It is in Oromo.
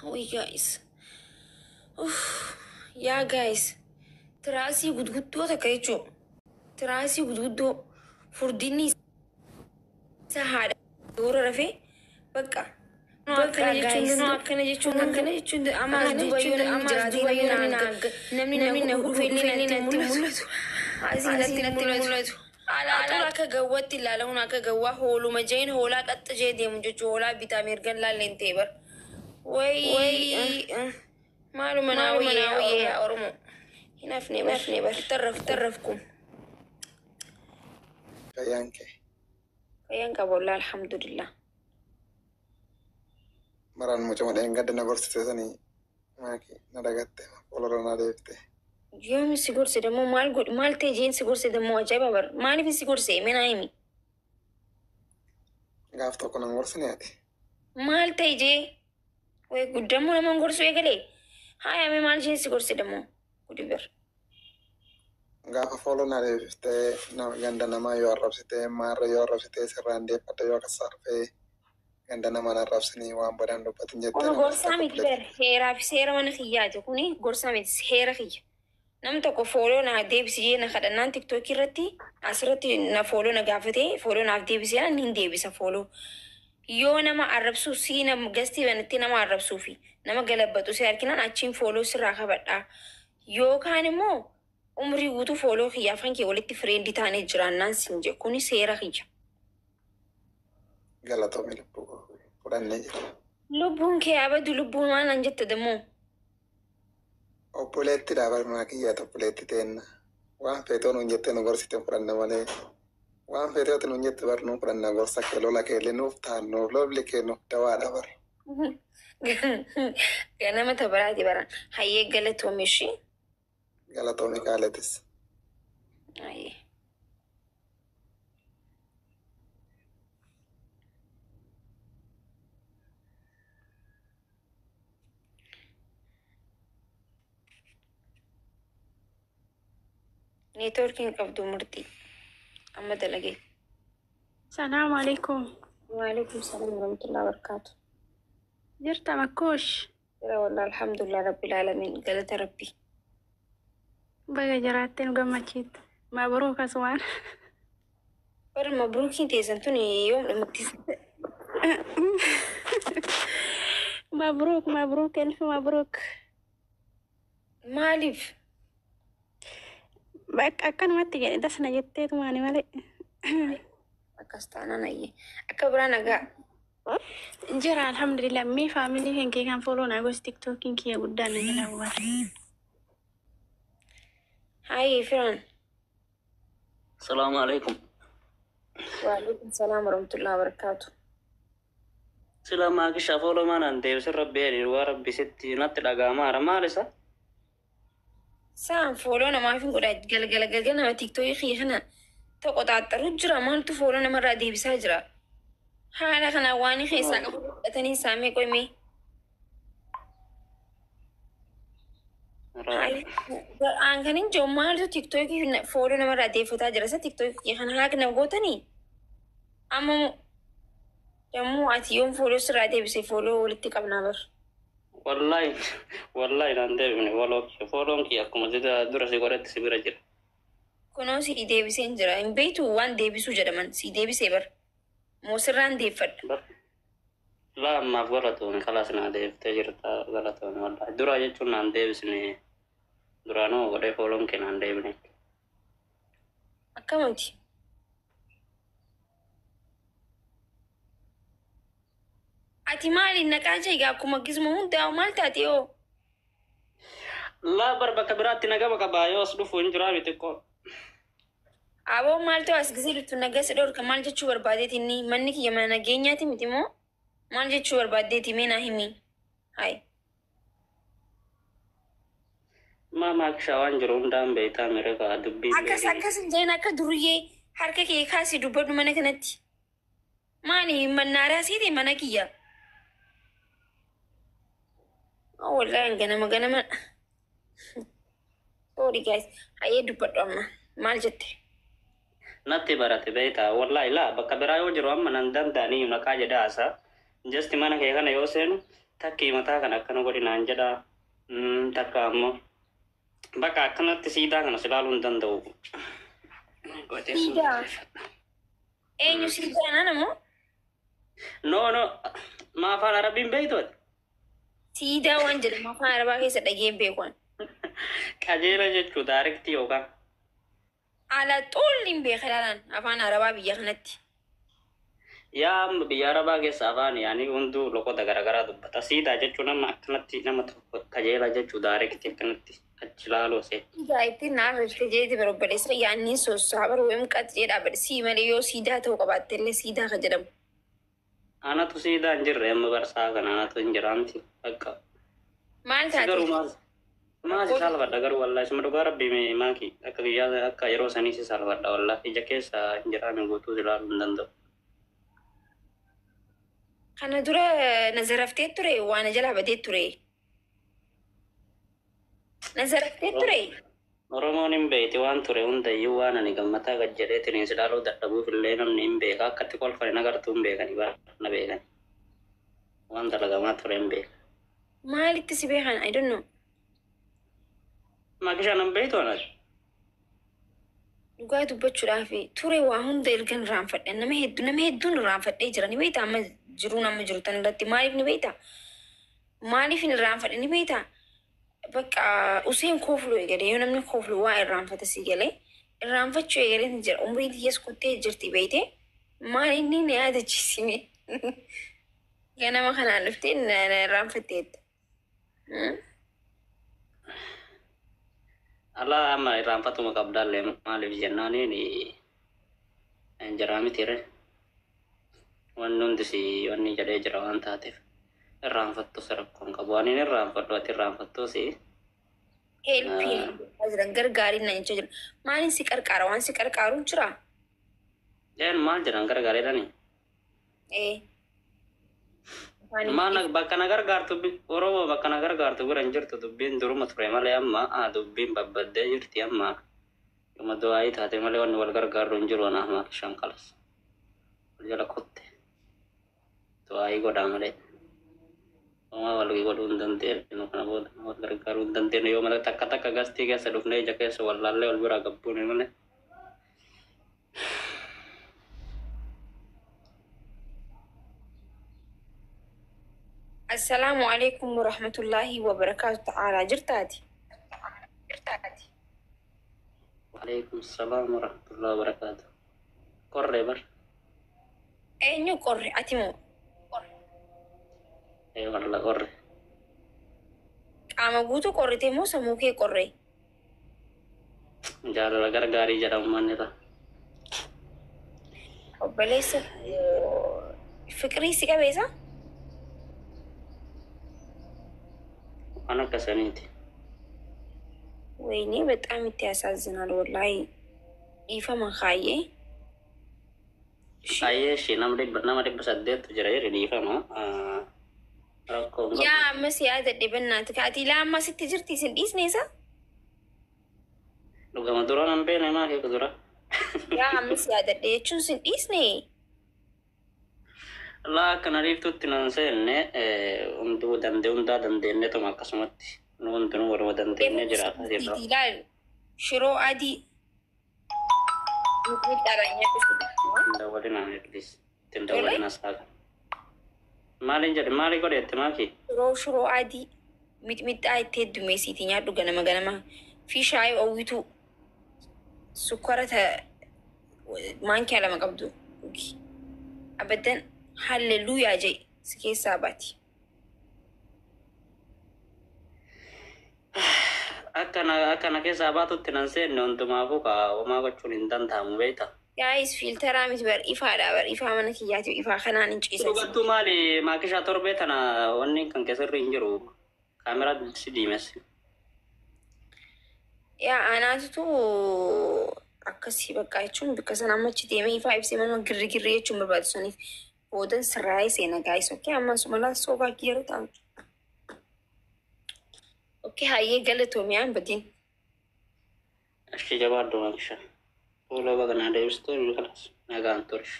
Way guys. Uff. Yaa guys. Tiraasii gudguddoo takka jechuudha. Tiraasii gudguddoo furdinni isaa haadha warra rafee bakka. Akkana jechuun akkana jechuun akkana jechuun amma as duuba yoo namni jiraate namni namni na dhufe illee natti mul'atu. Asii natti mul'atu. Alaa akka gawwaatti ilaalamuun akka gawwaa hooluma jeen hoolaa qaxxa jee deemu jechuun hoolaa bitaa mirgan laalleen ta'e bara. Wayii maaluma naa wayyee Oromoo. Hin hafne bar hafne bar tarrafku. Fayyaan kee. Fayyaan qaba wallaahi alhamdulillah. Maraan mucama dheengadda na gorsite sanii maaki na dagatte fuuldura na deebite. Yoomi si gorse dammoo maal godhu maal ta'e jeen si gorse dammoo ajaa'iba bar maaliif si gorse mee naa himi. Gaaf tokko nan gorsine ati. Maal ta'e jee wayi guddammoo nama gorsuu eegalee haaya mee maal jeen si gorse dammoo gudi bar. Gaafa fooloo na deebiftee ganda namaa yoo arrabsitee maarra yoo arrabsitee sirraan deeffadha yoo akkas arfee ganda namaan arrabsinii waan badaan dubbatin jettee Kun gorsaa miti bar heeraa fi seera mana kiyyaati kuni gorsaa miti seera kiyya. Nam tokko follow na deebisi jee na kadhannaan tiktookii irratti asirratti na follow na gaafatee follow naaf deebisee naan hin deebisa follow. Yoo nama arrabsuu sii nam gastii banattee nama arrabsuu fi nama galabbatu si arginaan achiin follow sirraa kabadhaa. Yookaan immoo umrii guutuu follow kiyya afaan kee walitti friend taanee jiraannaan siin jedhu kuni seera kiyya. Galatoomi lubbuu fudhannee jira. Lubbuun kee abadu lubbuun maal naan jette dammoo? Obboleettidha barmaa kiyyaati obboleetti teenna. Waan feetoo nuun jettee nu gorsite fudhanna malee. Waan feetoo ati nuun jette bar nuun fudhanna gorsa kee lola kee illee nuuf ta'an nuuf lolli kee nuuf dawaadha bar. Ganama tabaraati baran. Hayyee galatoomi ishii. Galatoomi kaaletis. Hayyee. Neetwoorkiin qabdu murtii. Amma dalagee. Salaamu alaikum. Waalaikum salaam warahmatullahi wabarakatuh. Jirta makkoosh. Jira wallah alhamdulillah rabbil alamin galata rabbi. Baga jiraattee nu gammachiifte. Mabruuk asumaan. Bar mabruukiin teessan tun yoom dhumatti? Mabruuk mabruuk elfi mabruuk. Maaliif? Bakka akkanumatti jedhe dasna jetteetumaani malee. Akkas taanaan ayyee. Akka biraa nagaa. Jira alhamdulillah mee family kan kee kan follow naa gosi tiktookiin kiyya guddaan na jala hubate. Hayyee firaan. Salaamu alaikum. Waalaikum salaam warahmatullahi wabarakatuh. Sila maakisha follow maanaan deebisin rabbi jedhi waa rabbi sitti natti dhaga'amaara maal isa? Saan follow namaaf hin godha galgala galgala nama tiktookii kiyya kana toqoxaaxxaru jira maaltu follow namarraa deebisaa jira. Haala kanaan waan keessaa qabu fudhatanii saamee qoymee. Aan kan hin jiru maaltu tiktookii follow namarraa deeffataa jira isa tiktookii kana haaka nama gootanii? Amma yommuu ati yoom follow sirraa deebise follow walitti qabnaa bar. Wallahi wallahi naan deebifne follow kiyya follown kiyya akkuma dura si godhetti si bira jira. Kunoo si deebiseen jira hin beektu waan deebisuu jedhaman si deebisee bar. Moo sirraan deeffadha. Laa ammaaf galatoomi kalaas naa deebiftee jirta galatoomi wallahi dura jechuun naan deebisne duraanuu godhee follown kee naan deebine. Akkamati? Ati maali naqaa jee akkuma gizma hundaa maal taate yoo? Laa bar bakka biraatti nagama qabaa yoo as dhufu hin jiraa miti xiqqoo. Aboo maaltu as gisee dhuftu nagaa si dhorka maal jechuu barbaadeeti inni manni kiyya mana nageenyaati miti moo maal jechuu barbaaddeeti mee naa himi. Hayi. Maa maakishaa waan jiru hundaan beektaa mireqa dubbiin Akkas akkas hin jedhin akka duruyyee harka kee kaasii dubbadhu mana kanatti. Maali mannaaraa siiti mana kiyya. Wallahi ganama ganama. Sorry guys. Hayyee dubbadhu amma. Maal jette? Natti barate beektaa wallahi laa bakka biraa yoo jiru amma nan danda'anii naqaa jedha haasaa. Just mana kee kana yoo seenu Takkii mataa kana akkana godhi naan jedha. Takka ammoo bakka akkanatti siidaa kana si ilaaluu hin danda'u. Siidaa? Eenyu siidaa nana moo? No, no, maa afaan Arabiin beektu ati? Siidaa waan jedhamu afaan Arabaa keessa dhageen beekuan. Qajeela jechuu direct yookaan. Ala xolli hin beeka ilaalan afaan Arabaa biyya kanatti. Yaa amma biyya Arabaa keessa afaan yaani hunduu loqota garaagaraa dubbata. Siidaa jechuun nama akkanatti nama tokko qajeela jechuu direct akkanatti achi ilaaluu see. Siidaa ittiin naan rifte jeeti bara obboleessa yaanni sossaa bara wayim qax jedhaa bara sii malee yoo siidaa ta'uu qabaatte illee siidaa ka jedhamu. Anatu siidaa hin jirre amma barsaa kana anatu hin jiraamti bakka. Maal Si garuu taate? Maal maal si salphadha garuu wallahi suma dhugaa rabbii mee maaki akka guyyaa akka yeroo sanii si salphadha wallahi ija keessa hin jiraame guutuu si ilaaluu hin danda'u. Kana dura na zaraftee ture waan na jalaa badee ture. Na zaraftee ture. Oromoon hin beekti waan ture hundayyuu waan ani gammataa gad jedheetiin si ilaaluu dadhabuuf illee namni hin beeka akkatti kolfani nagartuu hin beekani bara na beekani waan dalagamaa ture hin beeka. Maalitti si beekan? I don't know. Maakishaan hin beektu anati. Dhugaa dubbachuudhaaf ture waa hunda ergan irraanfadhe nama hedduu nama hedduun irraanfadhee jira ni beektaa amma jiruun amma jiru tan irratti maaliif ni beektaa maaliif hin irraanfadhe ni beektaa bakka useen kooflu eegale yoo namni kooflu waa irraanfata si galee irraanfachuu eegalee ni jira umriin tiyyees kuttee jirti beekte maal inni na yaadachiisime ganama kanaan dhuftee na irraanfatteetta. Alaa amma irraanfatuma qabdaallee maaliif jennaaniin hin jiraa mitiire. Wanni hundi si wanni jedhee jira waan taateef irraanfattus rakkoon qabu. Ani hin irraanfadhu ati irraanfattus. Helpii jiran gargaariin na jechaa jira. Maaliin si qarqaara waan si qarqaaru jira? Een maal jedhan gargaareedhani? Ee. Maal bakka na gargaartu Oromoo bakka na gargaartu bira hin jirtu dubbiin duruma ture malee amma dubbiin babbaddee jirti amma dhuma du'aayii taate malee wanni wal gargaarru hin jiru anaaf maakishaan kalas. Wal jala kutte. Du'aayii godhaa malee. Homaa wal godhuu hin dandeenyu kana booda wal gargaaruu hin dandeenyu yoo malee takka takka gastii keessa dhufnee ija keessa wal laallee wal biraa gabbuune malee. Assalaamu alaikum warahmatullaahi wabarakaatu ta'aalaa jirtaati. Waalaikum salaam warahmatullahi wabarakaatu. Qorree bar. Eenyu qorre ati moo? Ee walla qorre. Qaama guutuu qorrite moo sammuu kee qorre? Jaalala gargaarii jedhamu mannira. Obboleessa fiqirii si qabeessa? Waan akkasaniiti. ወይኔ በጣም itti ያሳዝናል ወላሂ dhiifama kaayyee. Ayyee ishee nama 800tu jira jedhe dhiifama. Rakkoo hin qabu. Yaa ammas yaadadhe bannaati kaati ilaa amma sitti jirti isin dhiisne isa? Dhugama dura nan beekne maa keeku dura. Yaa ammas yaadadhe jechuun sin dhiisne. Laa akkana dhiiftutti nan seenne hunduu dandee hundaa dandeenyetuma akkasumatti nu hundinuu waluma dandeenyee jiraataa jirra. Ilaal shiroo adii mixmixaadhaan nyaadhu. Ittiin dawwalinaa at least ittiin dawwalina saaga. Maaliin jedhe maali godheette maakii? Shiroo adii mixmixaa itti heddummeessiitii nyaadhu ganama ganama fi shaayii oowwituu sukkara ta maankiyaa lama qabdu dhugi. Abaddan halleluuyaa jee si keessaa baati. Akkana keessaa baatutti nan seenne hundumaafuu kaa homaa gochuun hin danda'amu beektaa. Guys filteraa miti bar ifaadha bar ifaa mana kiyyaati ifaa kanaan hin ciisan. Dhugattuu maali maakishaa torbee tana wanni kan keessarri hin jiru kaameraa si diimessi. Yaa anaatutu akkasii bakka jechuun bakka sana amma achi deemee ifaa ibsee manuma girri girri jechuun barbaadu saniif boodan sirraa'ee seena guys okay amma suma soofaa kiyyarra taa'u. Okay hayyee galatoomiyaan badin. Ashi jabaadhu maakishaa. Fuula baganaa deebistee kalas nagaan turish.